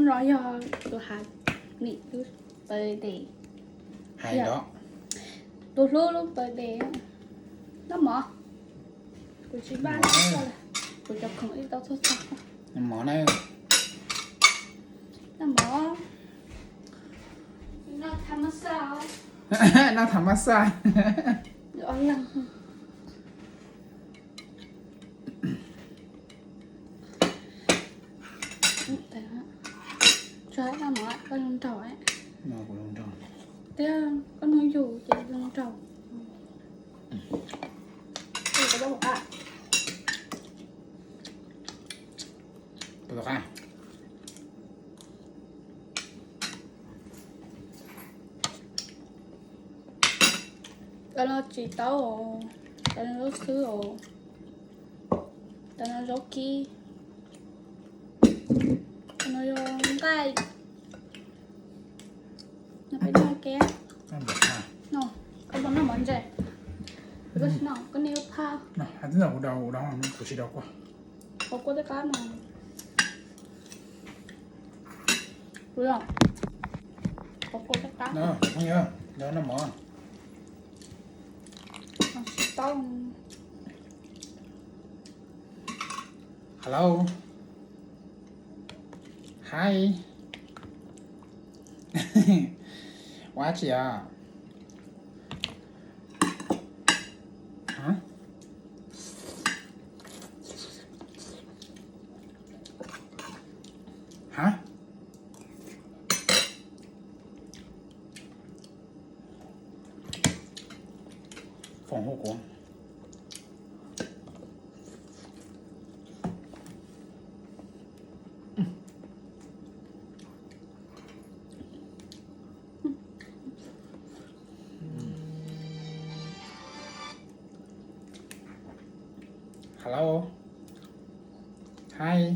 No yog tus hav nim lub birthday. Hais yog los. Tus hlub lub birthday. Noj mov. Kuv tsis npaj, kuv cov khoom ib tau txog txog. Noj mov na. Noj mov. Noj tham mab xaj. Noj tham mab xaj. Ob leeg. Tso no mov koj zoo nraug. Thiab koj nug yus ces zoo nraug. Cov no tsis tau os, cov no zaub xwb os, cov no zaub kib, cov no yog nqaij. No peb noj kev. No, koj puas noj mov ntses? Koj tsis noj, koj niaj ua phaj. Hais txij no kuv daus, kuv daus, kuv tsis daus kua. Ua kua tej qab no. Kuv daus. Ua kua tej qab. Noj mov. Tsis tau. Hello. Hi. Ua dab tsi os? Hả? Hả? Phòng hô của. Hello. Hi.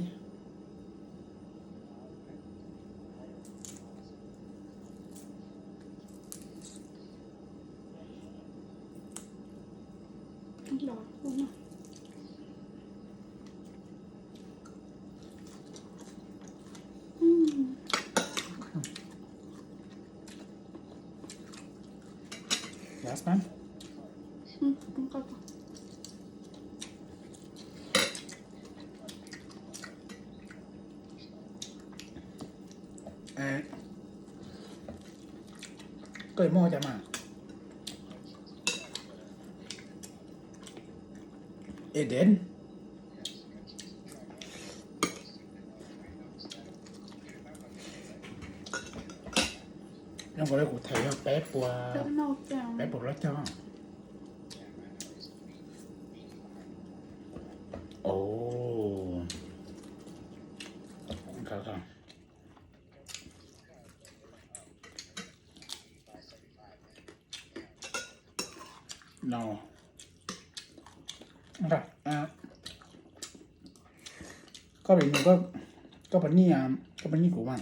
Last one. Koj yuav muaj ua cas mas? Eden. Zoo nkaus li kuv tham yog peb puas, peb puas plaub caug. Ov. No. Koj pem nug, koj puas nij, koj puas nij kuv mas?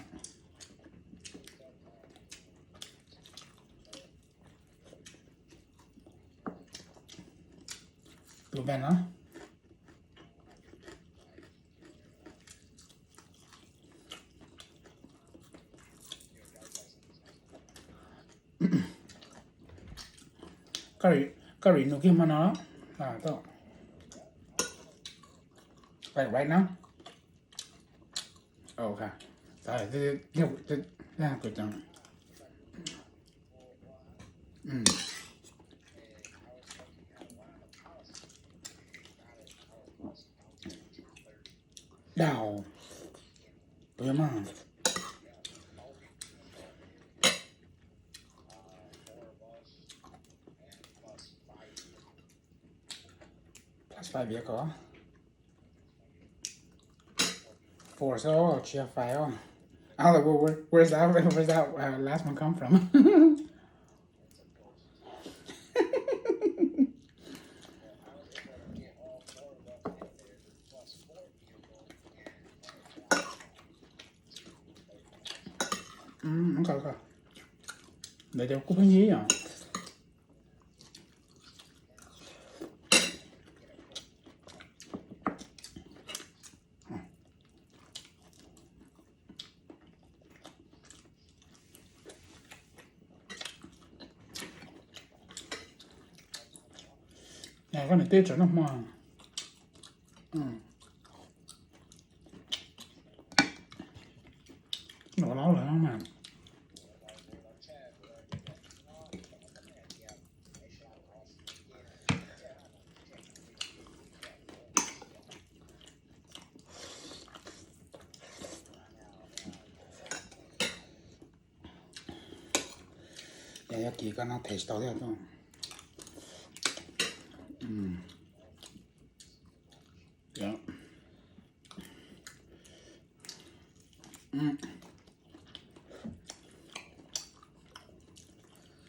Tus ven no. Koj review kiag hmo no. Like right now. Ok. Kuv cov đào. Tus yog mas. Plus five year ko. Four, so chia five. I was like, where, where, where's that, where's that uh, last one come from? Ntawd cov kuj pheej yig yom. Koj niam tij tseem noj hmo. Nov los lawm mas. Yog, yog kis koj no them tsis tau thiab.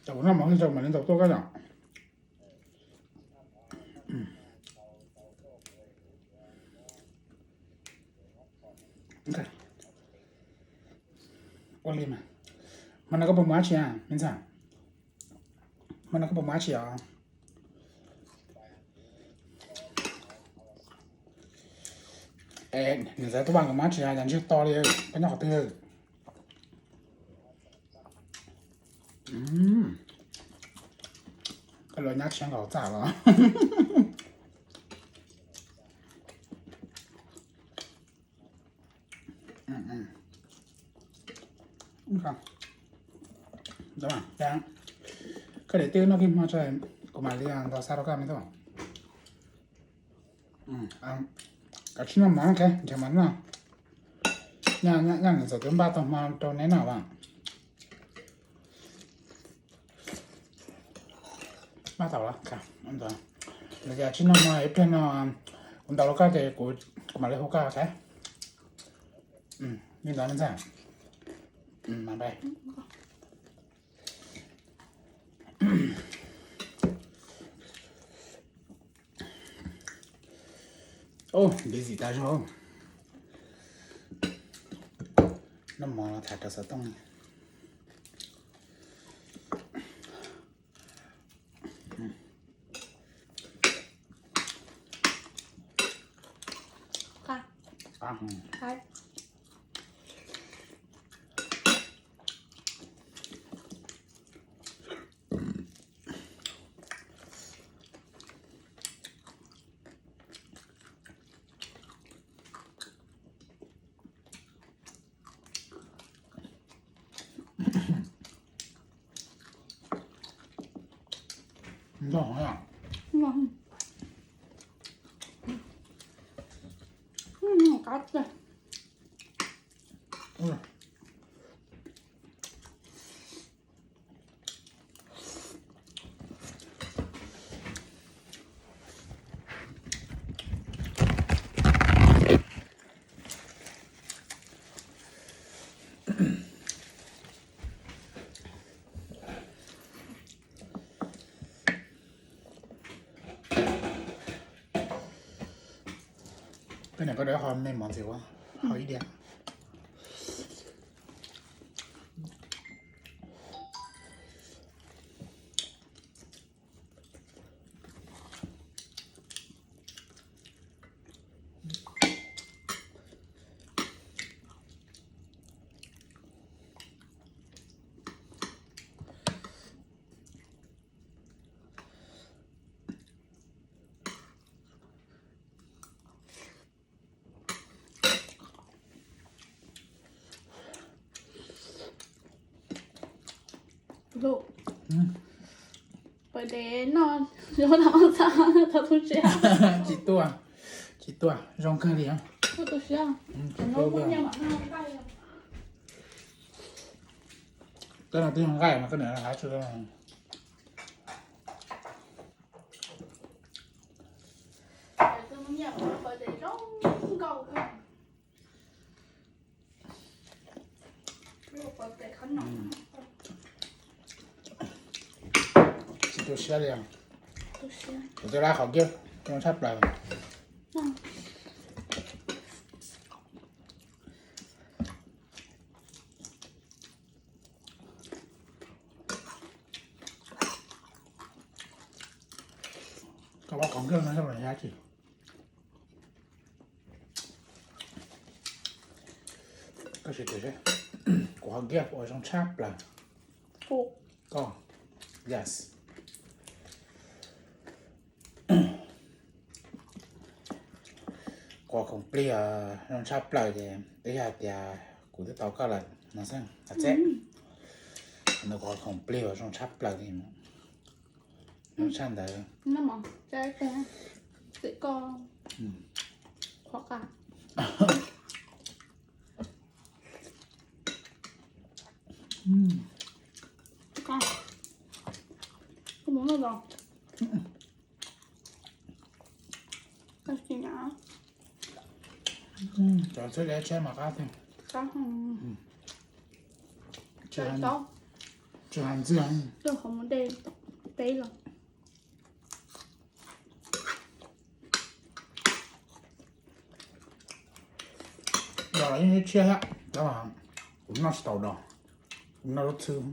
Cov kuv noj mov li rau mam li ntaus tuaj koj yom. Ua li mas. Hmo no koj puas mus dab tsi a me ntxhais? Hmo no koj puas mus dab tsi os? Es niam ntxawm tub Vaj nkawd mus dab tsi a, cas ntsiag to li, koj nyob qhov twg? Koj los nyab tshiab nkaus txaj los. Koj niam tij noj kiag hmo tso, kuv mam li ntaus xa rau koj me tub. Kav tsij noj mov, nrhiav mov noj. Nyaj niam ntxawm twb npaj tau hmo rau neb noj as. Npaj tau lawm. Ces tsij noj hmo, ib pliag no kuv ntaus rau koj ces kuv mam li hu koj thiab. Li ntawd me ntxhais. Busy tas zog. Noj mov los tham rau xov tooj. Nrog qab tiag. Koj niam koj dawb ho me mov ntxiv ua, ho ib diav. Pais dev no, yuav noj txaj tau tu siab. Tsis tuaj, tsis tuaj, zoo kawg li. Tsis tuaj. Koj no twb yog nqaij mas koj niam hais tsis. Tsis tu siab li. Kuv twb lab qhov kiag, zoo tshaj plaws. Koj lab qhov kiag no tshaj plaws yab tsi. Koj sim tias seb, kuv qhov kiag ua zoo tshaj plaws. Koj, yes. Quav khoom plig zoo tshaj plaws ces twb yog hais tias kuv twb tau koj lawm no xwb. Txeb, nws quav khoom plig uas zoo tshaj plaws li, zoo tshaj ntawd. Cov xwb li tsheb mas qab tiag. Tsis hais ntxwg, tsis hais ntxwg. Dos los yeej tshiab thiab, tab kuv noj tsis tau dos, kuv noj lub txhwb.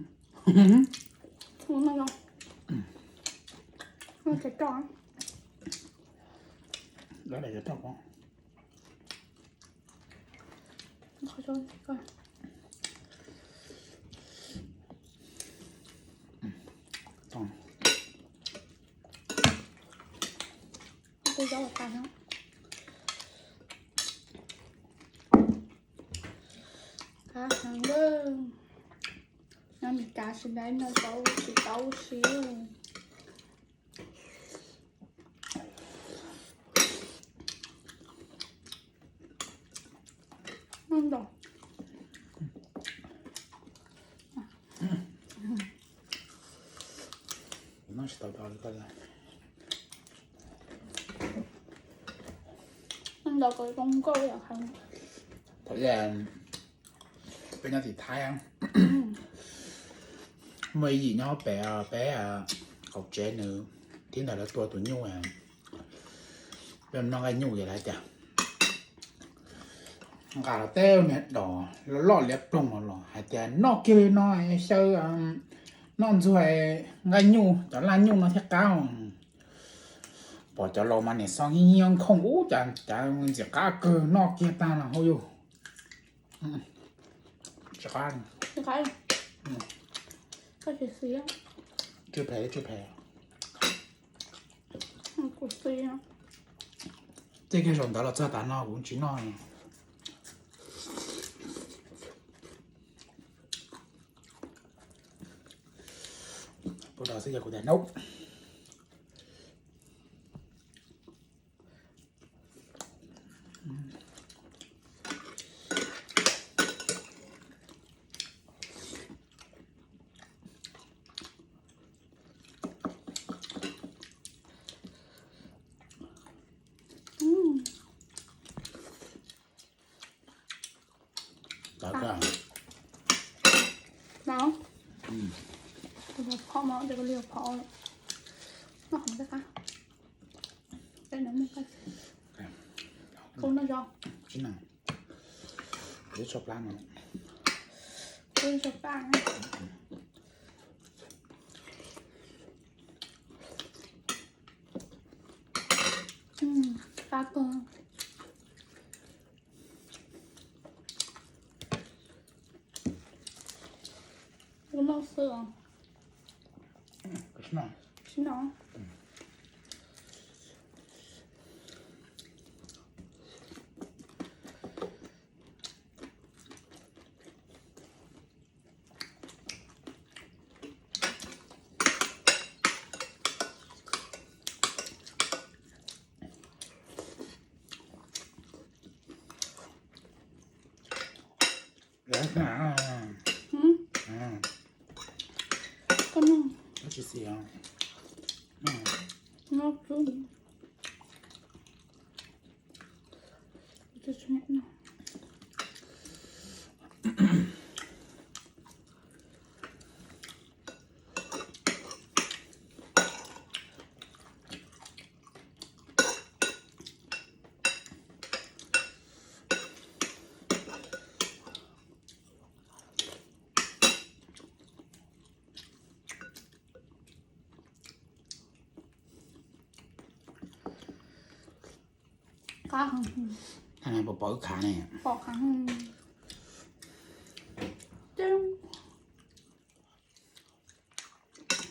Qab heev, nyob Meskas tsis tau, tsis tau siv. Thaum ub peb nyob tim Thaib, muaj ib yim nyob pem peb qaum tsev, nws thib ntawd lawv tua tus nyuj, peb noj nqaij nyuj ces lawv tias nqa los teb niag dos loj loj liab ploog los los hais tias noj kiag li no xyaw, noj ntxuag nqaij nyuj cov laj nyuj no thiaj qab. Pom cov laus mas niam xo nyiab nyiab nkhooj ub, cas ntxim qab kawg, noj kiag tag no hauj yug. Tsis qab. Tsis phem, tsis phem. Tej kiag zaum ntawd los txog tav no kuv tsis noj. Puas dos xwb yog kuv tias nub. Tau kawg. Tau. Tus phom mas, tus li phom. Noj qhov no qab. Peb no muaj qab. Kau noj zog. Tsis na. Kuv tsho plab no. Kuv tsho plab. Qab kawg. Kuv noj xwb os. Sib no. Koj noj. Tsis xis. Noj xwb. Qab heev. Pom pom wb khav ne. Pom khav heev.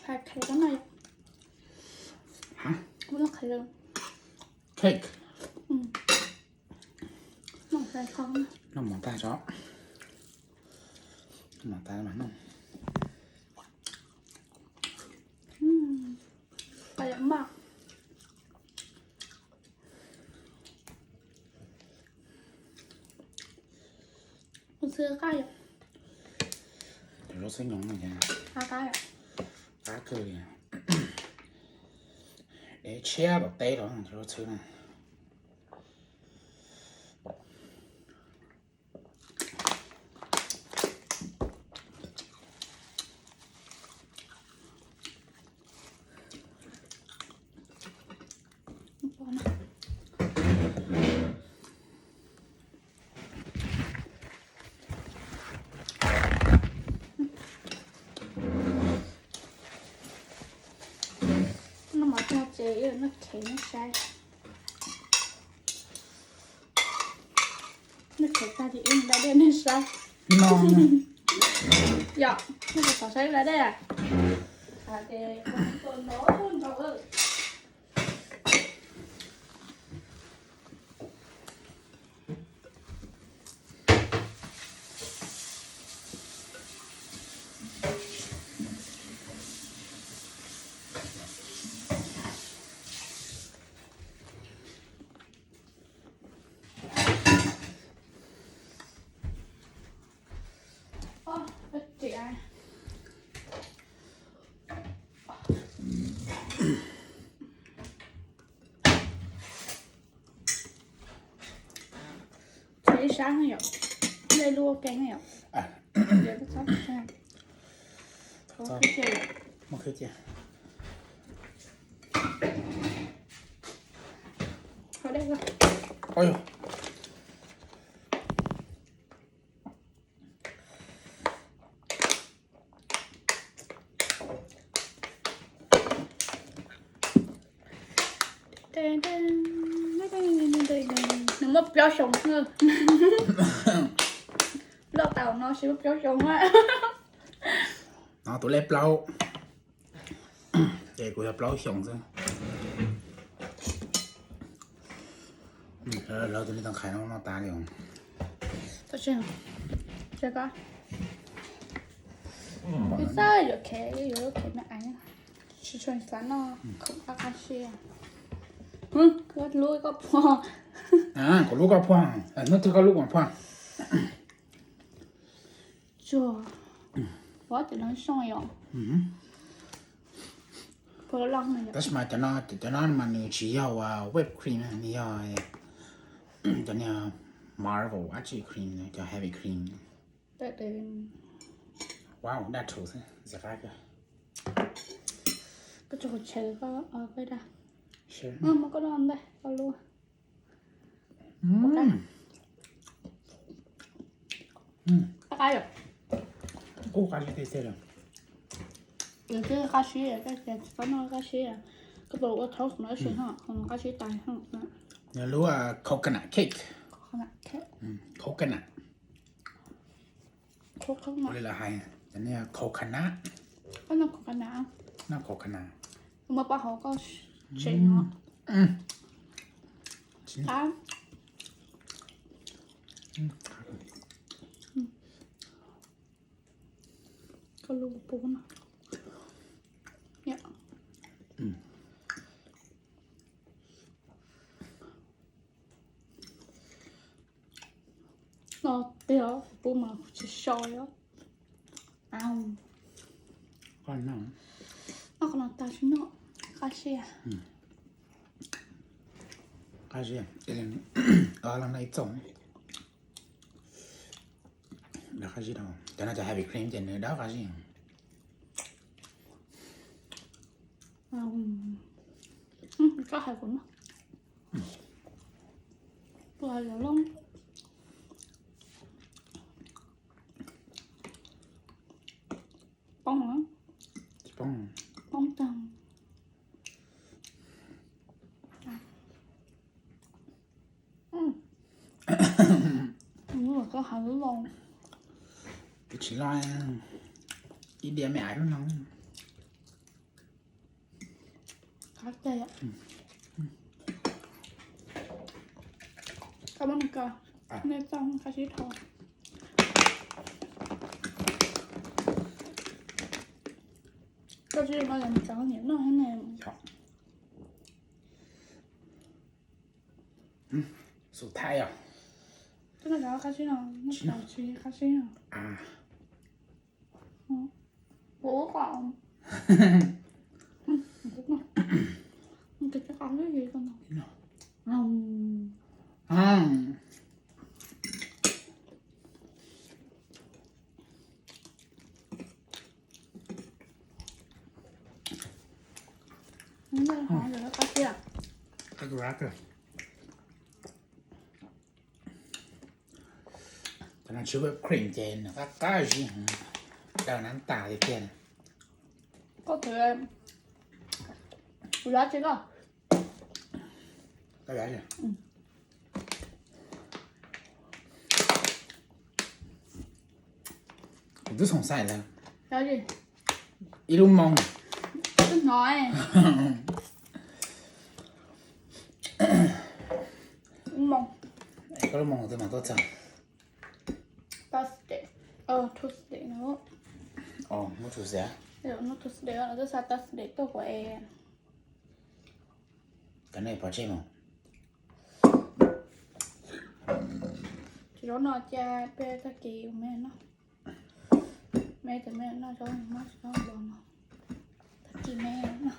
Hais khav no yom. Hais khav. Cake. Noj mov tag tso. Noj mov tag mas noj. Qab yam maj. Ua txhwb qab yom. Zaub txhwb nyoos no ces qab yom. Qab kawg li. Dev tshiab tom teb los zaub txhwb na. Noj mov tag ces noj khev nej saib. Noj khev tag ces wb da dej nej saib. Yom, nej puas xav saib da dej? Ib sab yom, dej lub ua ke yom. Muab khwb cia. Nws muaj plaub xyoos xwb. Loj tau no tsis muaj plaub xyoos. No tus lej plaub. Ces kuv yog plaub xyoos xwb. Lawv tus me tau qhais no no tas li. Tsis xav yuav khev, yuav khev me aiv. Tsis tshua xav noj khoom qab qab siab. Lub koj phua. Kuv lub koj phua. Hnub twg koj lub kuv phua. Tsuag. Ua cov no zoo yom. Tab sis mas cov no, cov no mas nws tsis yog whipped cream, nws yog cov niag marble dab tsi cream, cov heavy cream. Wow, daj rhuv xwb, ntxim qab kawg. Koj tso hauv tshawv koj da. Muab koj lub ntawd koj lub. Qab qab yom. Kuj qab zib tiag tiag li. Yog twb qab zib, koj tsis tau noj qab zib, koj puas ua toast no tab sis ho qab zib tas ho. Yog lub coconut cake. Coconut. Ua li lawv hais, cov niag coconut. Koj noj coconut? Noj coconut. Kuv muab pab hauv koj tsev no. Qab. Koj lub pub no. No tiag, kuv pub mas kuv tsis sau li. Noj qhov no tag tsis noj, qab siab. Qab siab, los noj ib txoom. Dawb qab zib dhau. Cov no cov heavy cream ces nws dawb qab zib. Koj hais kuv no. Tus hais lawv loj. Poob, poob tag. Koj hais lub loj. Twb tsis loj, ib diav me aiv lub no. Qab teg. Koj muab nws ko. Nej txaj qab tsib dhau. Koj tsis no yog mus tsav niam noj thiab ne. Xus thaib os. Twb noj qab tsib no, noj tsis qab tsib no. Ua ub qos. Tus qos xwb yog tus no. Qab kawg. Cov no tsis whipped cream ces nws qab qab zib heev, daws nab tas tiag tiag. Koj thwv kuv zab tsis koj? Koj zab tsis? Kuv twb xoom xaim lawm. Ib lub moo. Twb hnov. Lub moo. Koj lub moo twg mas tuaj txog? Thursday. Tuesday no. Hnub Tuesday. Hnub Tuesday no twb xa Thursday tuaj kuv es. Cov nej pov tseg mus. Tsis zaub no cia peb tag kis me noj. Me cov me noj zaub no, zaub los no. Tag kis me noj.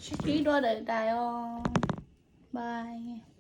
Sib ntsib dua daim dais os. Bye.